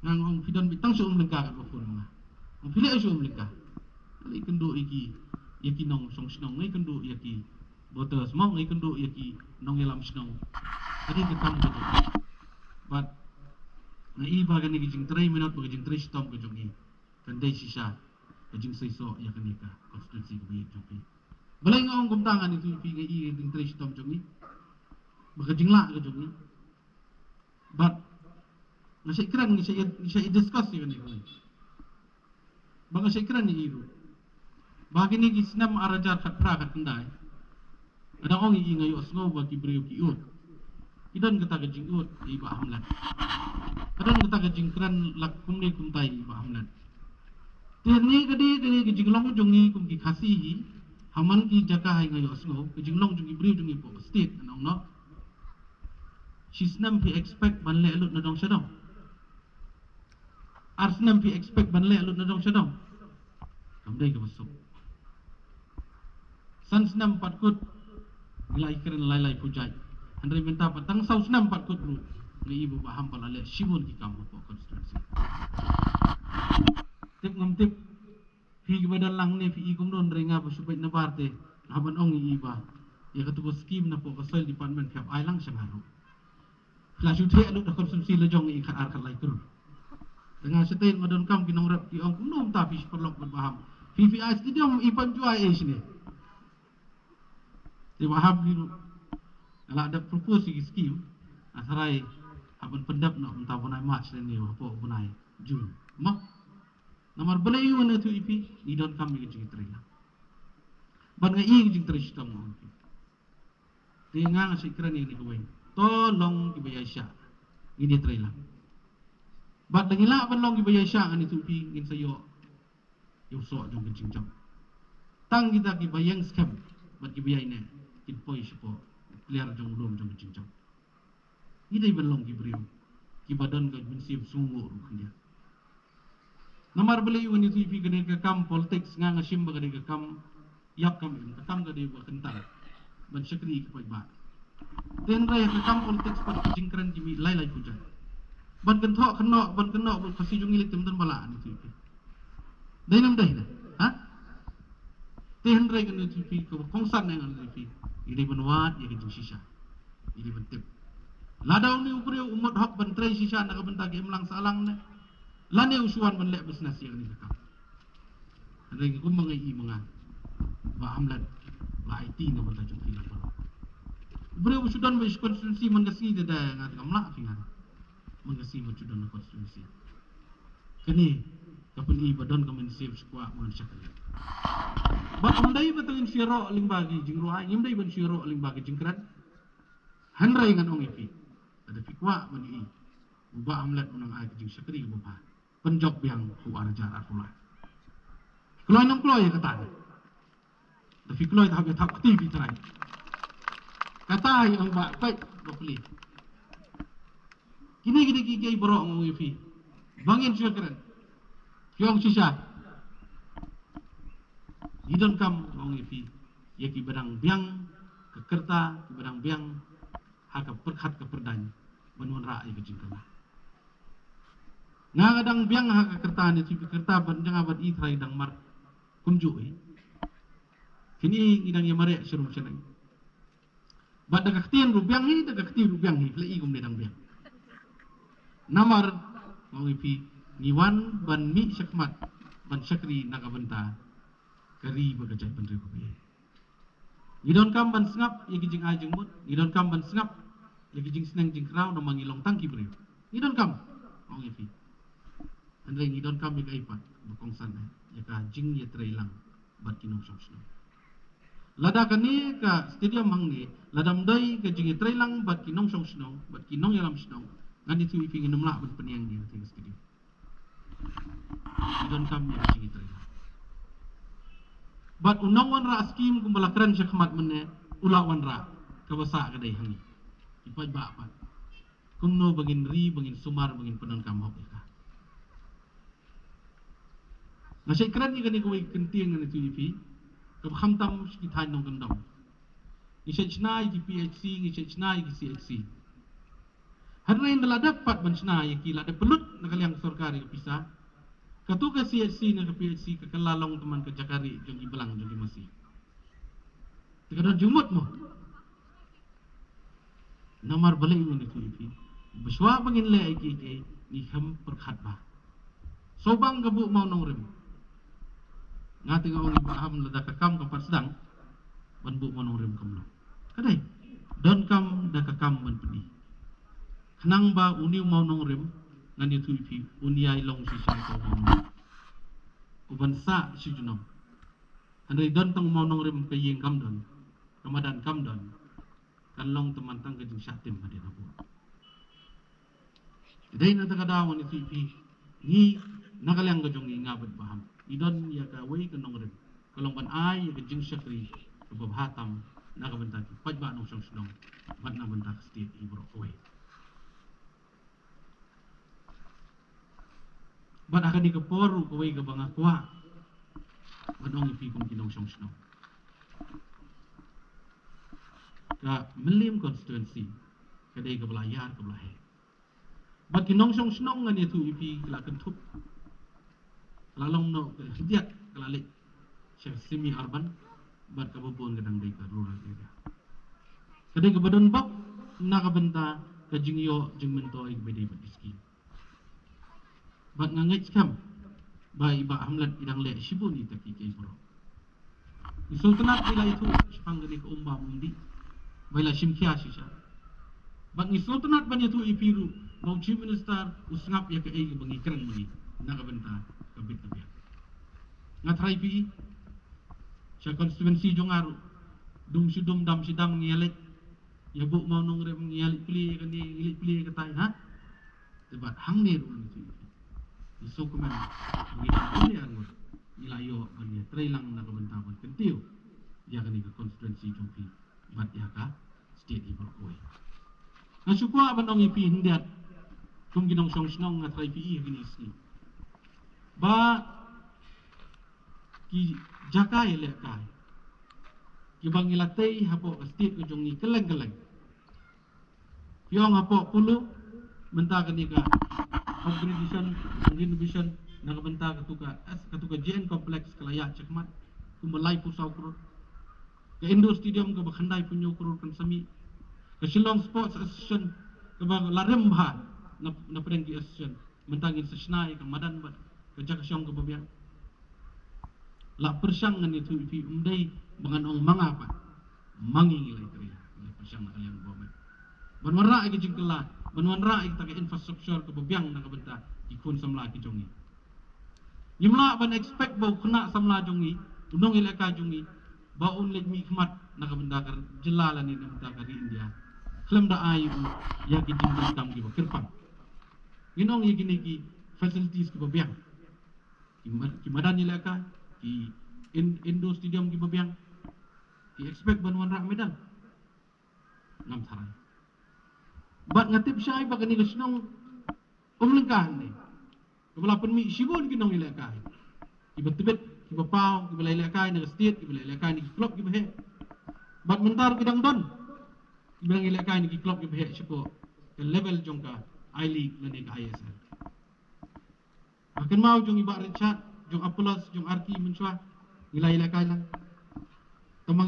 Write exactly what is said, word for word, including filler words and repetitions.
Nga ong phi don beit tang sha Umlyngka katba phone ma nga. Ong phi leh sha Umlyngka. Nga ïakynduh ïa ki, ïa ki nongshong shnong, nga ïakynduh ïa ki voters mo, nga ïakynduh ïa ki nongïalam shnong. Ka dei ka kam ka jong ngi. Bad nga i ba kane ka jingtrei minot bad ka jingtrei shitom ka jong ngi kan dei shisha ka jingseisoh ïa kane ka constituency kaba ïeit jong phi. Balei nga ong kumta? Nga ong ïa phi, nga i ka jingtrei shitom jong ngi bad ka jinglah ka jong ngi. Bad nga shait kren, nga shait, nga shait discuss ïa kane kawei. Ba nga shait kren ïa i ruh ba kine ki snem ar hajar khatphra khatkhyndai, nga dang ong ïa i, nga ïohsngew ba ki briew ki ud. Ki don kata ka jingud ïa i Bah Hamlet. Ka don kata ka jingkren lak kumne kumtai ïa i Bah Hamlet. Te ne ka dei, ka dei ka jinglong jong ngi kum ki Khasi hi ha man ki jaka hi, nga ïohsngew ka jinglong jong ki briew jong ngi hapoh ka state, nga ong noh. Shi snem phi expect ban leh lut na dong sha dong? Ar snem phi expect ban leh lut na dong sha dong? Kam dei kaba suk. San snem pat kut, ngi la ïakren lai lai pujait. Hynrei mynta pat tang saw snem pat kut ruh, nga i ba Bah Ham pat la leh shibun ki kam hapoh constituency. Tip ngam tip, phi kiba don lang ne phi i kumno, hynrei nga ba shu peit na bar te, nga ban ong ïa i ba ïa katu ka skim napoh ka soil department phi hap ai lang sha nga ruh. Phi la shu theh lut da constituency la jong i khat ar khat lai klur. Te nga shatei nga donkam ki nongrep ki ong kumno mynta phi shu paralok bad Bah Ham. Phi phi ai stadium i Panjwai eh shane. Te Bah Ham phi ruh, nga la dep propose ïa ki skim. Nga tharai hap ban pyndep noh mynta bnai March lane hapoh bnai June. Mo. Namar balei, wan ïathuh ïa phi, ngi donkam ïa ka jingtrei lang. Bad nga i ka jingtrei shitom nga ong ïa phi. Te nga nga shait kren ïa kane kawei. To long kiba ïaishah, ngin ïatrei lang. Bad lada ngi lah ban long kiba ïaishah, ngan ïathuh ïa phi, ngin sa ïoh ïa u soh jong ka jingjop. Tang kita kiba ïeng skhem bad kiba ïaineh kin poi shapoh kliar jong u lum jong ka jingjop. Ngi dei ban long ki briew kiba don ka mynsiem sngewnguh ruh khyndiat. Namar balei, wan ïathuh ïa phi, kane ka kam politics nga nga shim ba ka dei ka kam ïap kam im, ka kam ka dei ba kyntar ban shakri ïa ki paidbah. Te hynrei ka kam politics pat ki jingkren ki mih lai lai pujait. Ban kynthoh kynnoh, ban kynnoh bad Khasi jong ngi lei te ym don ba lah, ngan ïathuh ïa phi. Dei ne ym dei ne? Ha? Te hynrei ngan ïathuh ïa phi, kaba kongsan ne ngan ïathuh ïa phi, ngi dei ban wad ïa ka jingshisha. Ngi dei ban tip. Lada une u briew u mut hok ban trei shisha na ka bynta ka imlang sahlang ne, lane u shu wan ban leh business ïa kane ka kam. Hynrei kumba nga i ma nga, Bah Hamlet, la aiti na ka bynta jong phi lang baroh. U briew u shu don beit sha constituency man ka sngi, te da nga te kam lah phi nga. Man ka sngi ba shu don na constituency. Kane ka pyni ba don ka mynsiem shu kwah ban shakri. Bad ym dei ba tang ngin shu ïaroh lyngba ki jingrwai, ngim dei ban shu ïaroh lyngba ki jingkren. Hynrei ngan ong ïa phi, lada phi kwah ban ïohi u Bah Hamlet u nang ai ka jingshakri kaba bha, pynjop biang ha u ar hajar arphew lai. Kloi ne ym kloi ïa kata? Da phi kloi, thap ïa thap kti phi trai. Kata hi ong Bah, peit ba pli. Kine kine ki kiei baroh nga ong ïa phi. Ba ngin shu kren, phi ong shisha. Ngi donkam, nga ong ïa phi, ïa kiba dang biang ka kyrta, kiba dang biang ha ka pyrkhat ka pyrdaiñ ban wanrah ïa ka jingkylla. Nga nga dang biang ha ka kyrta ne, tu ka kyrta ban jong nga bad i trai dang mar kumjuh hi. Kine ngi dang ïa mareh sharum shaneng. Bad da ka ktien ruh biang hi, da ka kti ruh biang hi, phi la i kumne dang biang. Namar nga ong ïa phi, ngi wan ban mih shakhmat ban shakri na ka bynta ka ri bad ka jaitbynriew kaba ïeit. Ngi donkam ban sngap ïa ki jingai jingmut, ngi donkam ban sngap ïa ki jingsneng jingkraw, namar ngi long tang ki briew. Ngi donkam, nga ong ïa phi. Hynrei ngi donkam ïa kaei pat ba kongsan eh, ïa ka jingïatreilang bad ki nongshong shnong. Lada kane ka stadium hangne, lada ym dei ka jingïatreilang bad ki nongshong shnong, bad ki nongïalam shnong, ngan ïathuh ïa phi, ngin ym lah ban pynïeng ïa kane ka stadium. Ngi donkam ïa ka jingïatreilang. Bad u nongwanrah skim kumba la kren shakhmat mynne, u la wanrah, kaba sah ka dei ha ngi ki paidbah pat. Kumno ba ngin ri, ba ngin sumar, ba ngin pyndonkam hok ïa ka. Nga shait kren ïa kane kawei ka ktien, ngan ïathuh ïa phi, kaba khamtam sha ki thaiñ nongkyndong. Ngi shait shna ïa ki P H C, ngi shait shna ïa ki C H C. Hynrei ynda la dep pat ban shna ïa ki, la dep pynlut na ka liang sorkar ka pisa. Katu ka C H C ne ka P H C ka kylla long tang man ka jaka rieh jong ki balang jong ki masi. Te ka don jingmut mo. Namar balei ngan ïathuh ïa phi, ba shuwa ba ngin leh ei ei ei, ngi kham pyrkhat bha. Sngewbha ka buh mawnongrim. Nga te nga ong i Bah Ham, lada ka kam kam pat sdang ban buh mawnongrim, kam long. Ka dei, donkam da ka kam ban pyni. Khnang ba une u mawnongrim, ngan ïathuh ïa phi, un ïai long shisha u mawnongrim uban sah shi junom. Hynrei don tang u mawnongrim, ka ïing kam don, ka madan kam don, kan long tang man tang ka jingshah tim hadien hapoh. Te dei na kata ka daw ngan ïathuh ïa phi, ngi na ka liang ka jong ngi, nga bad Bah Ham, ngi don ïa kawei ka nongrim, ka long ban ai ïa ka jingshakri kaba bha tam na ka bynta ki paidbah nongshong shnong bad na ka bynta ka state hi baroh kawei. Bad ha kane ka por ruh, kawei kaba nga kwah ban ong ïa phi kum ki nongshong shnong, ka Mylliem constituency ka dei kaba la ïar, kaba la heh. Bad ki nongshong shnong, ngan ïathuh ïa phi, ka la kynthup, ka la long noh ka khyndiat, ka la leit sha semi urban, bad kaba bun ka dang dei ka rural area. Ka dei kaba don bok na ka bynta ka jingïoh jingmyntoi kaba dei bad ki skim. Bad nga ngeit skhem ba i Bah Hamlet i dang leh shibun ïa kita kiei kiei baroh. Ngi sngewtynnat ba i la ïathuh shaphang kane ka um bam um dih, ba i la shim khia shisha. Bad ngi sngewtynnat ban ïathuh ïa phi ruh ba u Chief Minister u sngap ïa kaei kaba ngi kren ma ngi na ka bynta ka bit ka biang. Nga tharai phi, sha constituency jong nga ruh, dum shi dum, dam shi dam, ngi ïa leit ïa buh mawnongrim, ngi ïa leit plie ïa kane, ngi leit plie ïa katai, ha? Te bad hangne ruh ngi ïathuh ïa phi, ngi sngewkmen, ngi la plie arngut, ngi la ïoh ban ïatrei lang na ka bynta ban kyntiew ïa kane ka constituency jong phi bad ïa ka state hi baroh kawei. Nga shu kwah ban ong ïa phi khyndiat, kum ki nongshong shnong, nga tharai phi ïohi ha kine ki sngi ba ki jaka ïalehkai kiba ngi la tei hapoh ka state ka jong ngi kylleng kylleng, phi ong hapoh Polo, mynta kane ka upgradation, renovation na ka bynta katu ka, katu ka J N Complex ka la ïaid shakhmat kumba laiphew saw klur. Ka Indoor Stadium kaba khyndaiphew hynñiew klur kan sa mih. Ka Shillong Sports Association kaba la rim bha na, na pdeng ki association, mynta ngin sa shna ïa ka madan bad ka jaka shong kaba biang. La pyrshang, ngan ïathuh ïa phi, ym dei ba ngan ong ma nga pat, ma ngi ngi la ïatrei, ngi la pyrshang na ka liang government ban wanrah ïa ka jingkylla, ban wanrah ïa kata ka infrastructure kaba biang na ka bynta ki khun samla ki jong ngi. Ngim lah ban expect ba u khynnah samla jong ngi, u nongïalehkai jong ngi, ba un leit mihkhmat na ka bynta ka jylla lane na ka bynta ka ri India khlem da ai ïa u ïa ki jingdonkam kiba kyrpang. Ngin ong ïa kine ki facilities kiba biang, ki ma-, ki madan ïalehkai, ki in-, indoor stadium kiba biang, ki expect ban wanrah medal? Ngam tharai. Bad nga tip shai ba kane ka shnong um lyngkha hangne, kaba la pynmih shibun ki nongïalehkai, kiba tbit, kiba paw, kiba la ïalehkai na ka state, kiba la ïalehkai na ki club kiba heh. Bad mynta ruh ki dang don kiba dang ïalehkai na ki club kiba heh shapoh ka level jong ka I-League lane ka I S L. Ba kynmaw jong i Bah Richard, jong Apollos, jong Arki mynshuwa, ngi la ïalehkai lang.